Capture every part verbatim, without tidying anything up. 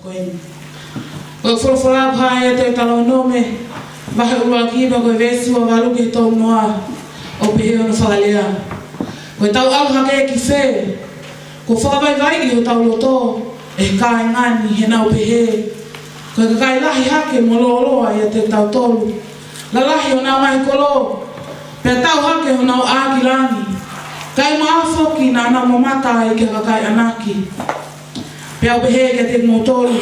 Ko eni. Ko e folofola ʻoku hā ʻia Teutalōnome, vahe ʻuluaki pea ko e veesi ua valu ki he tolu noa, ʻoku pehē hono fakalea: Ko ʻetau ʻalu hake ki fē? Kuo fakavaivaiʻi hotau loto ʻe he kāinga ni, he nau pehē: Ko e kakai lahi hake mo lōloa ʻiate kitautolu, lalahi honau ngaahi kolo, pea tau hake honau ʻā ki langi. Ka ʻi muʻa foki naʻa nau mamata ai ki he kakai ʻanaki. Pea u pehē kiate kimoutolu,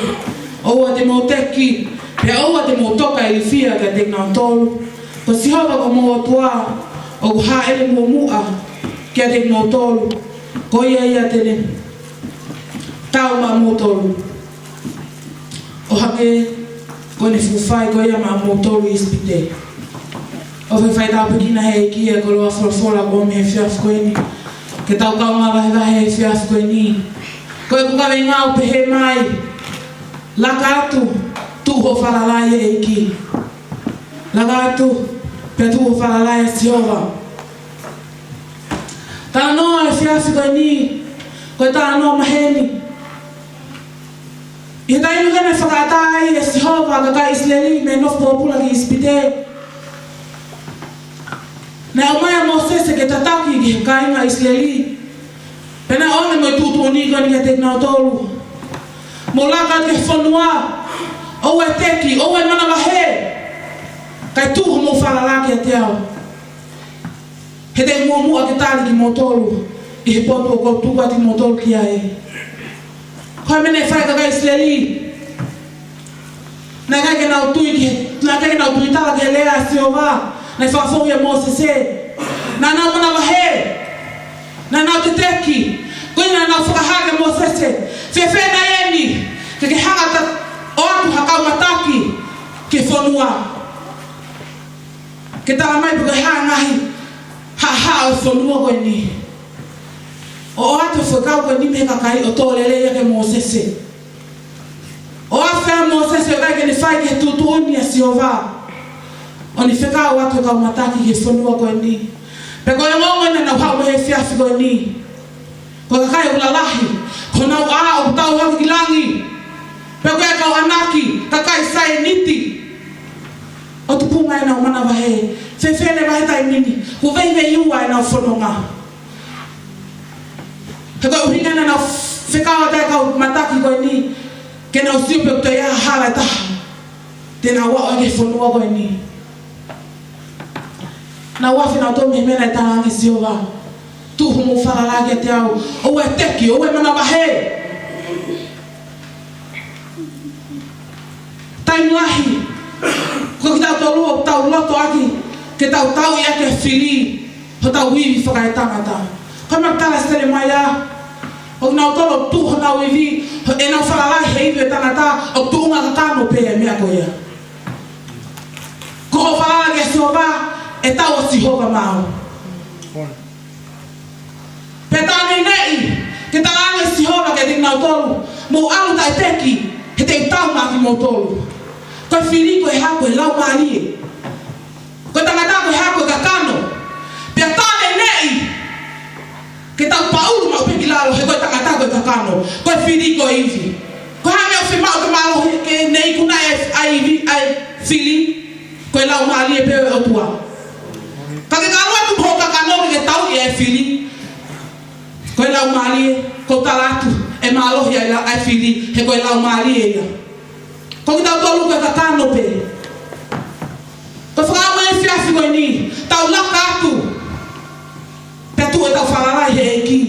ʻoua te mou teki, pea ʻoua te mou toka ilifia kiate kinautolu. Ko Sihova ko homou ʻOtua ʻoku hāʻele muʻomuʻa kiate kimoutolu, ko ia ia te ne tau maʻamoutolu, ʻo hangē ko ʻene fuʻu fai ko ia maʻamoutolu ʻi ʻIsipite. ʻOfa ke fai tāpuekina ʻe he ʻEiki ʻa e koloa folofola ʻoku ʻomi he efiafi ko eni, ke tau kaungā vahevahe he efiafi ko eni. Ko ʻeku kaveinga ʻoku pehē mai: Laka atu, tuʻu hoʻo falala ʻi he ʻEiki. Laka atu, pea tuʻu hoʻo falala ʻia Sihova. Talanoa ʻo e efiafi ko eni, ko e talanoa maheni. ʻI he taimi ko ē naʻe fakaʻatā ai ʻe Sihova ʻa e kakai ʻIsileli mei he nofo pōpula ki ʻIsipite, naʻe ʻomai ʻa Mōsese ke tataki ki he kāinga ʻIsileli. Pea naʻe ʻoange mo e tuʻutuʻuni ko eni kiate kinautolu: Mou laka ki he fonua, ʻoua ʻe teki, ʻoua ʻe manavahē, kae tuʻu hoʻomou falala kiate au. He te u muʻomuʻa ke tali kimoutolu ʻi he potu ʻoku ou tuku atu kimoutolu ki ai. Ko e meʻa naʻe fai ʻe he kakai ʻIsileli, naʻe ʻikai ke nau tui ki he, naʻe ʻikai ke nau tuitala ki he lea ʻa Sihova naʻe fakafou ʻia Mōsese. Naʻa nau manavahē, naʻa nau teteki. Ko ia naʻa nau fakahā kia Mōsese: Fēfē nai eni ke ke hanga ʻo ʻoatu ha kau mataki ki he fonua, ke tala mai pe ko e hā e ngaahi haʻahaʻa ʻo e fonua ko eni, ʻo ʻoatu e fekau ko eni mei he kakai, ʻo tō lelei ia kia Mōsese? ʻO afe ʻa Mōsese ʻo ʻikai ke ne fai ki he tuʻutuʻuni ʻa Sihova, ʻo ne fekau atu e kau mataki ki he fonua ko eni. Pea ko e ongoongo naʻa nau haʻu mo ia he efiafi ko eni. Ko e kakai ʻoku lalahi, ko honau ʻā ʻoku tau hake ki langi. Pea ko e kau ʻanaki, kakai saianiti, ʻo tupunga ʻenau manavahē. Fēfē leva he taimi ni? Kuo veiveiua ʻenau fononga. He ko e ʻuhinga naʻa nau fekau atu e kau mataki ko eni, ke nau sio pe ʻoku toe ʻi ai ha hala ʻe taha te nau aʻu ai ki he fonua ko eni. Nau afe nautolu mei he meʻa naʻe talaange ʻe Sihova: Tuʻu hoʻomou falala kiate au, ʻoua ʻe teki, ʻoua ʻe manavahē. Taimi lahi, ko kitautolu ʻoku tau loto ʻaki ke tau tauʻi ʻaki e fili hotau ivi fakaetangata. Ko e meʻa ʻoku tala ʻe Selemaia, ʻoku nau tolo tuʻu honau ivi, ʻenau falala he ivi ʻo e tangata, ʻoku tuʻunga kakano pē e meʻa ko ia. Ko hoʻo falala kia Sihova, ʻe tau ʻa Sihova maʻau. Pea tā neʻineʻi ke talaange ʻe Sihova kiate kinautolu: Mou ʻalu taʻeteki, he te u tau maʻa kimoutolu. Ko e fili ko e hā? Ko e laumālie. Ko e tangata ko e hā? Ko e kakano. Pea tā neʻineʻi ke tau paʻulu maʻu pē ki lalo, he ko e tangata ko e kakano, ko e fili ko e ivi. Ko e hā e meʻa ʻoku fiemaʻu ke mālohi, ke ne ikuna e, ʻa e ivi, ʻa e fili? Ko e laumālie pē ʻo e ʻOtua. Ka ke ʻalu atu mo hoʻo kakano ke ke tauʻi e fili, ko e laumālie, ʻoku ou tala atu, ʻe mālohi ʻa e la-, ʻa e fili, he ko e laumālie ia. Ko kitautolu ko e kakano pē. Ko e fakaʻamu ʻo e efiafi ko eni, tau laka atu, pea tuʻu ʻetau falala ʻi he ʻEiki.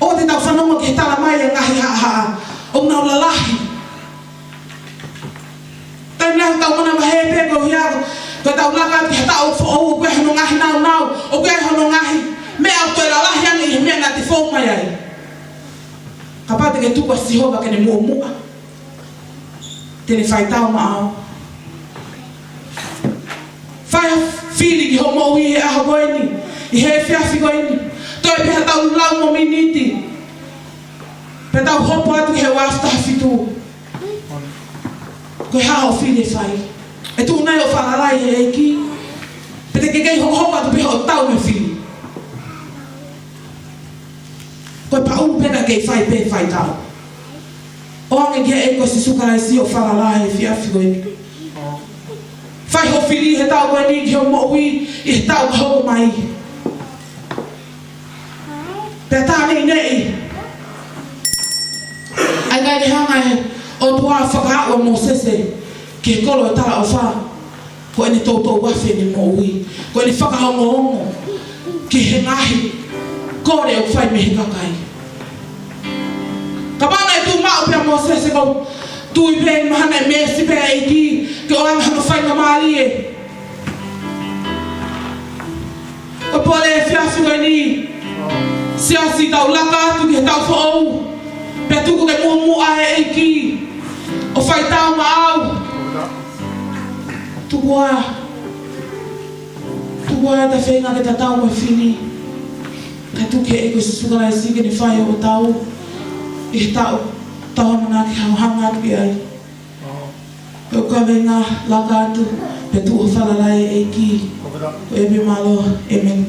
ʻOua te tau fanongo ki he tala mai e ngaahi haʻahaʻa ʻoku nau lalahi. Taimi lahi ʻoku tau manavahē pē koeʻuhi ko ʻetau laka ki ha taʻu foʻou, ʻoku ʻi ai hono ngaahi naunau, ʻoku ʻi ai hono ngaahi meʻa ʻoku toe lalahi ange ʻi he meʻa naʻa te fou mai ai. Kapau te ke tuku ʻa Sihova ke ne muʻomuʻa, te ne fai tau maʻau. Fai ha fili ki hoʻo moʻui he ʻaho ko eni, ʻi he efiafi ko eni. Toe pē ha taʻu lau mo miniti, pea tau hopo atu ki he ua afe taha fitu. Ko e hā hoʻo fili ʻe fai? ʻE tuʻu nai hoʻo falala ʻi he ʻEiki, pe te ke kei hokohoko atu pē hoʻo tau mo e fili? Ko e paʻumu pē ka ke fai pē faitau. ʻOange ki he ʻEiki ko Sīsū Kalaisi ʻo falala he efiafi ko eni. Fai hoʻo fili he taʻu ko eni ki hoʻo moʻui ʻi he taʻu ka hoko mai. Pea tā neʻineʻi, ʻa ia ʻikai ke hanga ʻe he ʻOtua ʻo fakaaʻu ʻa Mōsese ki he kolo ʻo e talaʻofa. Ko ʻene toutou afe ʻene moʻui. Ko ʻene fakaongoongo ki he ngaahi kole ʻoku fai mei he kakai. Kapau naʻe tuʻu maʻu pē ʻa Mōsese, ʻoku ou tui pē mahalo naʻe meesi pē ʻa e ʻEiki ke ʻoange hano faingamālie. Ko e pole efiafi ko eni, siasi, tau laka atu ki he taʻu foʻou, pea tuku ke muʻomuʻa e ʻEiki ʻo faitau maʻau. Tuku ā, tuku ā ʻeta feinga ke tatau mo e fili, kae tuku ki he ʻEiki ko Sīsū Kalaisi ke ne fai hoʻo tau ʻi he taʻu ʻoku tau ʻamanaki ke hanga atu ki ai. Pea ko e kaveinga, laka atu pea tuʻu ʻo falala he ʻEiki. Ko e pē mālō. ʻĒmeni.